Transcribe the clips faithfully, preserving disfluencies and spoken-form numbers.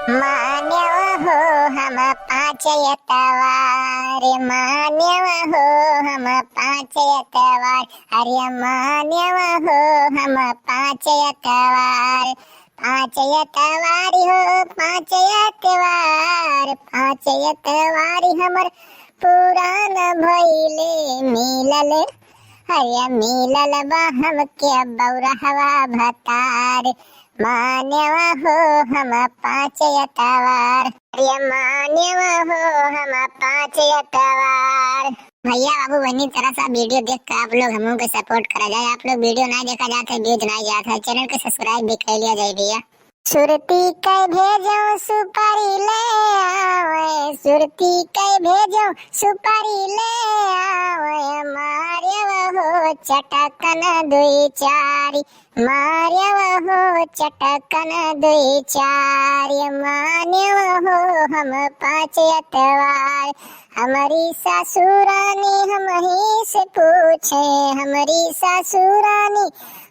मान्यव हो हम पाँच एतवार, मान्यव हो हम पाँच एतवार, अरे मान्यव हो हम पाँच एतवार, पाँच एतवार हो पाँच एतवार, पाँच एतवार हमर पुरान भइले मिलल, अरे मिलल बा हमके बौरहवा भतार, मान्यव हो हम पाँच एतवार, अरे मान्यव हो हम पाँच एतवार। भैया बाबू बहनी, जरा सा वीडियो देख के आप लोग हमहू के सपोर्ट करा जाए। आप लोग वीडियो ना देखा जात है, व्यूज ना जात है, चैनल के सब्सक्राइब भी कर लिया जाए भैया। सुरती के भेजो सुपारी ले आवे, सुरती के भेजो सुपारी ले आवे, मार्यव हो चटकन दुई चारी, मार्यव हो चटकन दुई चारी, मान्यव हो हम पाँच एतवार। हमरी सासुरानी हमही से पूछे, हमरी सासुरानी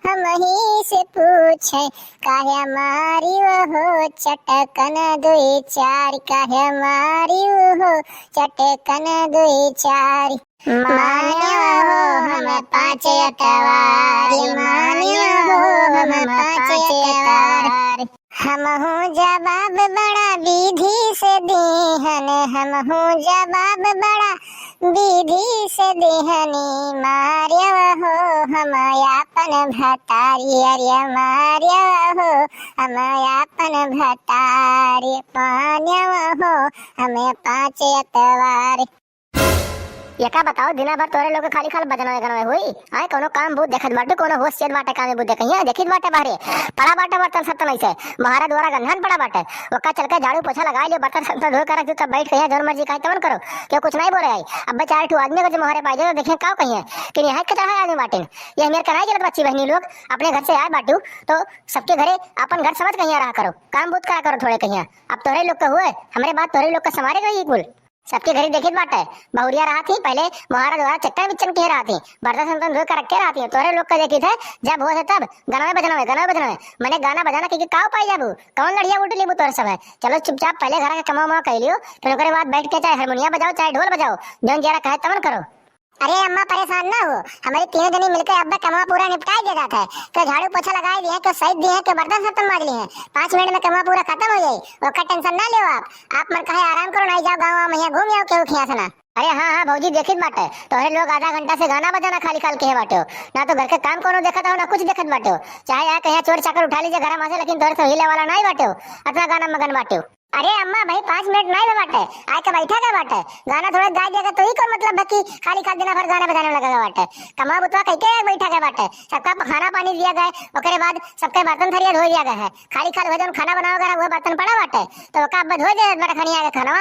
हमही से पूछे, काहे मारी हो चटकन दुई चार, काहे मारी हो चटकन दुई चार। मान्यव हो हम पाँच एतवार, मान्यव हो हम पाँच एतवार। हमहू जवाब बड़ा विधि से दीहन, हमहू जवाब बड़ा विधि से दीहनी, मार्यव हो हम आपन भतारी, अरे मार्यव हो हम आपन भतारी, मान्यव हो हमें पाँच एतवार। एका बताओ, दिना भर तोरे लोग के खाली खाल बजनवे गनवे हुई? आए, कोनो काम बूत देखत बाटे, कोनो होश चेत बाटे, कामे बूत देखिया, देखित बाटे बहरे। पड़ा बाटे बर्तन सब तनई से, महारा द्वारा गंधान पड़ा बाटे। ओका चल के झाड़ू पोछा लगाई लियो, बर्तन सब धो के रख दो, तब बैठ के यहाँ जौन मर्जी काहे तवन करो, केहू कुछ नहीं बोले आई। अब चार ठो आदमी अगर जो मोहरे पाई जाए तो देखिए का कहिए कि निहायत के चढ़ाए आदमी बाटिन। ये मेरे कनाई चलत बच्ची बहनी लोग, अपने घर से आए बाटू तो सबके घरे अपन घर समझ कहिया रहा करो, काम बूत करा करो थोड़े कहिया। अब तोहरे लोग का हुए, हमरे बात तोहरे लोग का समारे रही कुल। सबके घरे देखित बाटे, बहुरिया रहत ही, पहले मोहारा द्वारा चक्कर बिच्चन के रहत ही, बर्तन संतन धो के रख के रहत ही। तोहरे लोग का देखित है, जब होत है तब गनवे बजनवे, गनवे बजनवे, मने गाना बजाना के, के काव पाई जाबू, कौन लड़िया उठ लेबू तोहरे सब है। चलो चुपचाप पहले घर के कमा उमा कर लियो, फिर ओकरे बाद बैठ के चाहे हारमोनिया बजाओ, चाहे ढोल बजाओ, जौन जरा कहे तवन करो। अरे अम्मा परेशान ना हो, हमारे तीनों जने मिलकर अब कमा पूरा निपटाई दे जाता है। क्यों झाड़ू पोछा लगाई दिए, क्यों सही दिए, क्यों बर्तन सब माज लिए हैं, पाँच मिनट में कमा पूरा खत्म हो जाए, ओकर टेंशन ना लियो आप। आप मन कहे आराम करो, नहीं जाओ गाँव में, यहाँ घूम आओ केहू खिया से ना। अरे हाँ हाँ भौजी, देखित बाटे, तोहरे लोग आधा घंटा से गाना बजाना खाली खाल के है बाटे हो, ना तो घर के काम कोनो देखत हो, ना कुछ देखत बाटे हो। चाहे आए कहीं चोर चाकर उठा लीजिए घर में से, लेकिन तोहरे से हिले वाला नहीं बाटे हो, इतना गाना मगन बाटे हो। अरे अम्मा भाई, पाँच मिनट नहीं बा बाटे, आए के बैठा के बाटे, गाना थोड़ा गाय दिया के, तो ही कौन मतलब है कि खाली खाल दिना भर गाना बजाने लगा के बाटे। कमा बुतवा कह के बैठा के बाटे, सबका खाना पानी दिया गए, ओकरे बाद सबके बर्तन थरिया धो दिया गए है। खाली खाल वह जौन खाना बनावा गए, वह बर्तन पड़ा बाटे, तो ओका अब धो दे बाटे खनिया के खाना।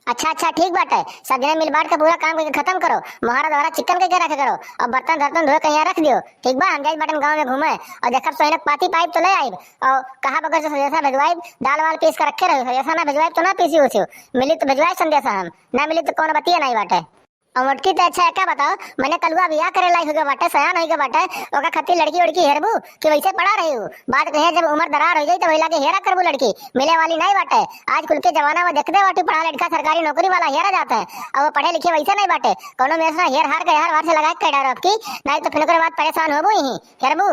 अच्छा, अच्छा, ठीक बाटे, सब जने मिल बांट के पूरा काम करके खत्म करो, मोहारा द्वारा चिकन करके रखे करो, और बर्तन धर्तन धोए के यहाँ रख दियो, ठीक बा? हम जाई बाटन गाँव में घूमे, और देखब सोहनक पाती पाइब तो ले आइब, और कहा बगैर से संदेशा भेजवाइब, दाल वाल पीस के रखे रहो, संदेशा ना भेजवाइब तो ना पीसी उसी, मिली तो भेजवाइब संदेशा हम, ना मिली तो कौन बतिया नहीं बाटे। और मोटकी ते अच्छा है, क्या बताओ, मैंने कलुआ बियाह करे लायक हो गया बाटे, सयान हो गया बाटे, ओका खातिर लड़की उड़की हेरबू कि वैसे पड़ा रही हूँ? बात कहे जब उम्र दरार हो जाई तो वही लागे हेरा करबू लड़की, मिले वाली नहीं बाटे। आज कुल के जमाना में देखते बाटी पढ़ा लड़का सरकारी नौकरी वाला हेरा जाता है, और वो पढ़े लिखे वैसे नहीं बाटे। कोनो में से हेर हार के हार वार से लगा के डारो आपकी, नहीं तो फिर ओकरे बाद परेशान होबू ही, हेरबू।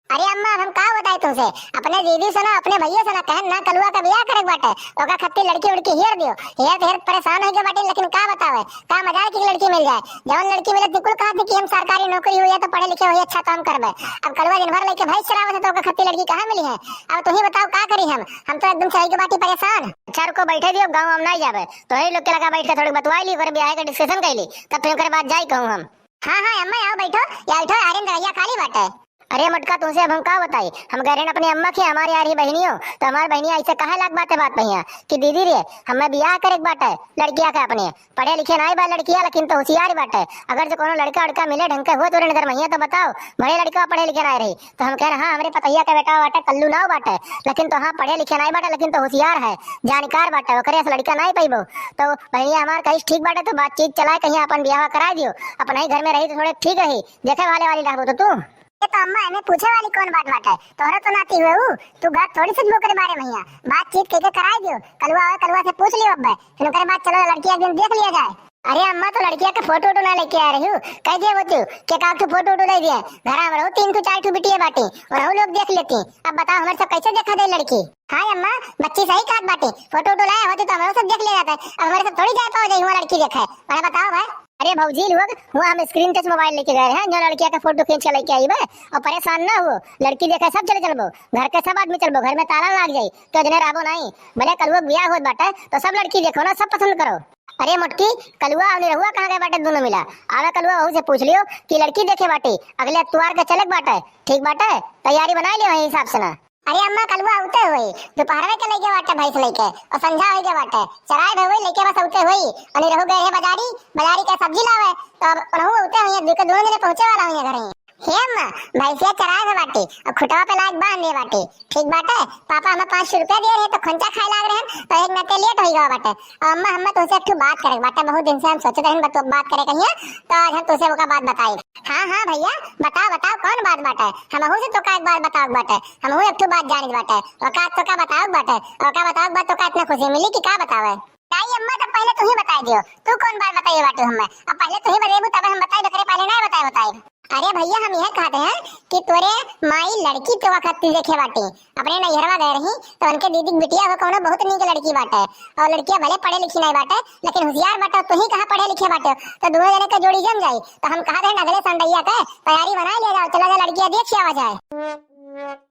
अरे अम्मा, अब हम का बताई तुमसे, अपने दीदी से ना, अपने भैया से ना कहन ना कलुआ का बियाह करे के बाटे, ओका खातिर लड़की उड़की हेर दियो। हेर तो हेर परेशान हो गए बाटे, लेकिन का बतावे, का मजाल की लड़की मिल जाए, जवन लड़की मिले तिकुल कहा थी कि हम सरकारी नौकरी हो या तो पढ़े लिखे हो, अच्छा काम करबे। अब कलुआ दिन भर लेके भैंस चरावत है, तो ओका खातिर लड़की कहाँ मिली है? अब तुम ही बताओ का करी हम, हम तो एकदम से हो गए बाटी परेशान। अच्छा रुको, बैठे दियो, अब गाँव हम ना जाबे, तो ही लोग के लगा बैठ के थोड़ी बतवाई ली, ओकरे बियाह के डिस्कशन कर ली, तब फिर ओकरे बाद जाई कहूँ हम। हाँ हाँ अम्मा, आओ बैठो, या बैठो, आर्यन दरैया खाली बाटे। अरे मोटका, तुमसे अब हम का बताई, हम गए रहन अपने अम्मा के, हमारे यार ही बहनियों, तो हमारे बहनिया ऐसे कहे लाग बाटे बात भैया कि दीदी रे, हमें बियाह करे के बाटे लड़किया के अपने, पढ़े लिखे नाई बा लड़किया, लेकिन तो होशियार बाटे। अगर जो कोनो लड़का उड़का मिले ढंग के हुए तोरे नजर में हिया तो बताओ, भले लड़का पढ़े लिखे नाई रही। तो हम कहे हाँ, हमरे पतैया के बेटा बाटे, कल्लू नाव बाटे, लेकिन तो हाँ पढ़े लिखे नाई बाटे, लेकिन तो होशियार है, जानकार बाटे, ओकरे से लड़का नाई पाइबो। तो बहनिया हमार कहिस ठीक बाटे, तो बातचीत चलाए कहीं अपन बियाह करा दियो, अपना ही घर में रही तो थोड़े ठीक रही, देखे वाले वाली रहबो तो तू। ए तो अम्मा, एमे पूछे वाली कौन बात बाटे? तोहरा तो नाती हुए ऊ, तू घर थोड़ी से ओकरे बारे में हिया। बातचीत कइके कराई दियो, कलुआ आवे, कलुआ से पूछ लियो अब्बे, फिर ओकरे बाद चलो लड़की एक दिन देख लिया जाए। अरे अम्मा, तो लड़किया के फोटो वोटो ना लेके आ रही हूँ, कह दिए वो तू कि एक आध ठो फोटो वोटो ले दिए, घर में रहो तीन ठो चार ठो बिटिया बाटी, और हम लोग देख लेती। अब बताओ हमारे सब कैसे देखा दे लड़की? हाँ अम्मा, बच्ची सही कहत बाटी, फोटो वोटो लाए होती तो हम लोग सब देख लिया जाता है। अब हमारे सब थोड़ी जाए पाओ जाए हुआ लड़की देखे, मैंने बताओ भाई। अरे भौजी लोग, हुआ हम screen touch mobile लेके गए हैं, जो लड़किया का फोटो खींच के लेके आई बे, और परेशान ना हो, लड़की देखे सब चले चलबो, घर के सब आदमी चलबो, घर में ताला लाग जाई, तो जने रहबो नहीं। भले कलुआ के बियाह होत बाटे, तो सब लड़की देखो ना, सब पसंद करो। अरे मोटकी, कलुआ और निरहुआ कहाँ गए बाटे दोनों मिला? आवे कलुआ वहू से पूछ लियो कि लड़की देखे बाटे, अगले अतवार के चले के बाटे, ठीक बाटे, तैयारी बनाई लियो वही हिसाब से ना। अरे अम्मा, कलुआ उते हुई, दोपहर में के लइके बाटे भैंस लइके, और संझा होई के बाटे, चराए भे हुई लइके बस उते हुई, और निरहू गए है बाजारी, बाजारी के सब्जी लावे, तो अब उनहू उते हुई, दुके दोनों जने पहुँचे वाला हुई घर ही। हे अम्मा, भैंसिया चराए भे बाटे, और खुटवा पे लाग बांध दे बाटे, ठीक बाटे, पापा हमें पाँच सौ रुपया दिए रहे, तो खंचा खाए लाग रहे हैं, तो एक नाते लेट होई गवा बाटे। और अम्मा, हमें तुमसे एक ठो बात करे के बाटे, बहुत दिन से हम सोचत रहन, बत-, बात करे कहिए, तो आज हम तुमसे ओका बात बताई। हाँ, हाँ भैया, बताओ, बताओ, कौन बात बाटे? हमहू से तोका एक बात बताओ बाटे, हमहू एक ठो बात जानित बाटे, ओका तोका बताओ बाटे, ओका बताओ बात तोका इतना खुशी मिली कि का बतावे? ताई अम्मा, तो पहले तू ही बताई दियो, तू कौन बात बताइए बाटे हमें? अब पहले तू ही बतेबू तब हम बताई, बकरे पहले नहीं बताए बताई। अरे भैया, हम यह कहते हैं कि तोरे माई लड़की के वक्त देखे बाटे, अपने नैहरवा गए रही, तो उनके दीदी के बिटिया हो कौनो बहुत नीक लड़की बाटे, और लड़किया भले पढ़े लिखी नहीं बाटे, लेकिन होशियार बाटे, तू ही कहाँ पढ़े लिखे बाटे, तो दोनों जने का जोड़ी जम जाई। तो हम कहा रहे अगले संडैया के तैयारी बनाई लिया जाओ, चला जा लड़किया देख आवा जाए।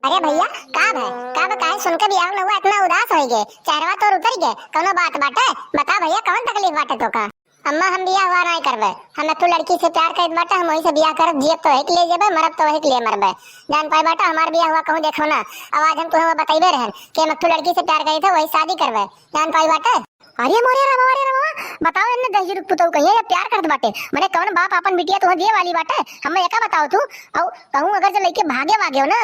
अरे भैया, का भे, का भे, काहे सुन के बियाह न हुआ, इतना उदास होई गे, चेहरवा तोर उतर गे, कौनो बात बाटे? बता भैया, कौन तकलीफ बाटे तोका? अम्मा, हम बियाह हुआ नहीं करबे, हम एक ठो लड़की से प्यार करत बाटे, हम वही से बियाह करब, जियब तो वही के लिए जेबे, मरब तो वही के लिए मरबे। जान पाई बाटे, हमार बियाह हुआ कहूँ देखो ना, अब आज हम तुम्हें वो बतइबे रहन कि हम एक ठो लड़की से प्यार करी थे, वही शादी करबे, जान पाई बाटे। अरे मोरे रामा, अरे रामा, बताओ इन्ने दहेजू पुतऊ कहिए या प्यार करत बाटे, मने कौन बाप अपन बिटिया तुम्हें दिए वाली बाटे, हमें एका बताओ तू। और कहूँ अगर जो लइके भागे वागे हो ना,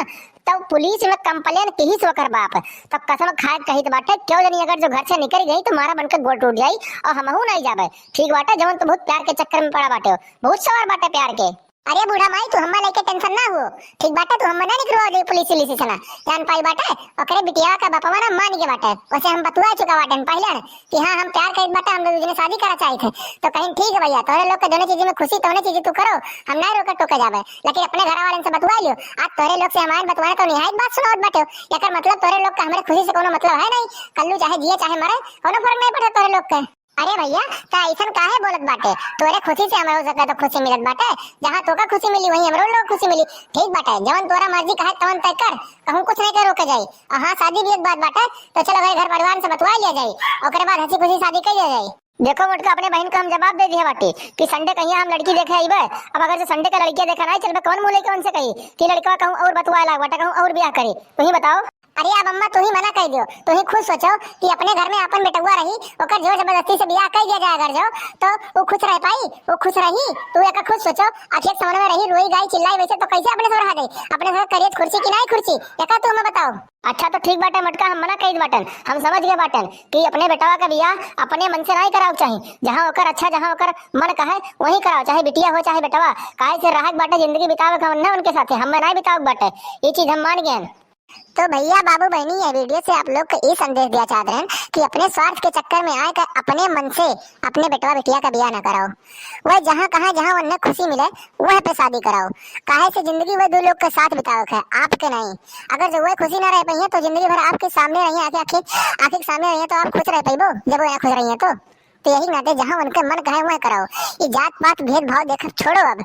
तब पुलिस में complain किहिस ओकर बाप, तब कसम खाए के कहित बाटे, क्यों जनी अगर जो घर से निकल गई तो मारा बन के गोड़ टूट जाई और हमहू नहीं जाबे। ठीक बाटे, जवन तो बहुत प्यार के चक्कर में पड़ा बाटे, बहुत सवार बाटे प्यार के। अरे बूढ़ा माई, तू हम्मा लेके tension ना हो, ठीक बाटे, तू हम्मा ना निकलवा दे पुलिस उलिस से ना, जान पाई बाटे, ओकरे बिटिया का बापवा ना मान के बाटे, वैसे हम बतुआ चुका बाटे पहले कि हाँ, हम प्यार करित बाटे, हम दो जने शादी करा चाहित है। तो कहीं ठीक है भैया, तोहरे लोग के जौने चीज में खुशी तौने चीज तू करो, हम नहीं रोके टोके जाबे, लेकिन अपने घर वालन से बतुआ लियो। आज तोहरे लोग से हमारे बतवाने तो निहायत बात सुनावत बाटे हो। एकर मतलब तोहरे लोग का हमरे खुशी से कोनो मतलब है नहीं। कल्लू चाहे जिए चाहे मरे, कोनो फर्क नहीं पड़ता तोहरे लोग के। अरे भैया, का ऐसन काहे बोलत बाटे? तोहरे खुशी से हमरो सबके तो खुशी मिलत बाटे। जहाँ तोका खुशी मिली वहीं हमरो लोग खुशी मिली। ठीक बाटे, जवन तोरा मर्जी कहे तवन तय कर, कहूँ कुछ नहीं के रोके जाई। और हाँ, शादी भी एक बात बाटे, तो चलो भाई घर परिवार से बतवा लिया जाई, ओकरे बाद हंसी खुशी शादी कर लिया जाई। देखो मोटका, अपने बहन का हम जवाब दे दिए बाटे कि Sunday कहिया हम लड़की देखे अइबे। अब अगर जो Sunday का लड़किया देखे नहीं चलबे, कौन मुँह लेके उनसे कही कि लड़का कहूँ और बतवाए लाग बाटे, कहूँ और बियाह करी? तू ही बताओ। अरे अब अम्मा तू ही मना कर दियो, तू ही खुद सोचो कि अपने घर में अपन बेटुआ रही, ओकर जोर जबरदस्ती से बियाह कर दिया जाए अगर जो, तो वो खुश रह पाई? वो खुश रही? तू एक खुद सोचो, आखिर समझ में रही, रोई गाई चिल्लाई वैसे तो कैसे अपने सब रहा जाए? अपने सब करिए खुर्ची की नहीं खुर्ची, एक तू हमें बताओ। अच्छा तो ठीक बाटे मोटका, हम मना कही बाटन, हम समझ गए बाटन कि अपने बेटवा का बियाह अपने मन से नहीं करावे चाही, जहाँ ओकर अच्छा, जहाँ ओकर मन कहे वहीं करावे, चाहे बिटिया हो चाहे बेटवा, काहे से रहक बाटे जिंदगी बितावे का मन ना उनके साथे, हमें नहीं बितावे बाटे, ये चीज हम मान गए। तो भैया बाबू बहनी, ये video से आप लोग को ये संदेश दिया चाहत रहन कि अपने स्वार्थ के चक्कर में आए कर अपने मन से अपने बेटवा बिटिया का बियाह ना कराओ। वह जहाँ कहाँ जहाँ उन्हें खुशी मिले वह पे शादी कराओ। काहे से जिंदगी वह दो लोग के साथ बितावे के है, आपके नहीं। अगर जो वह खुशी ना रह पाई है तो जिंदगी भर आपके सामने रही है, आंखें आंखें आंखें के सामने रही है तो आप खुश रह पाइबो जब वह ना खुश रही है तो। तो यही नाते जहाँ उनके मन कहे वह कराओ। ये जात पात भेदभाव देखब छोड़ो अब।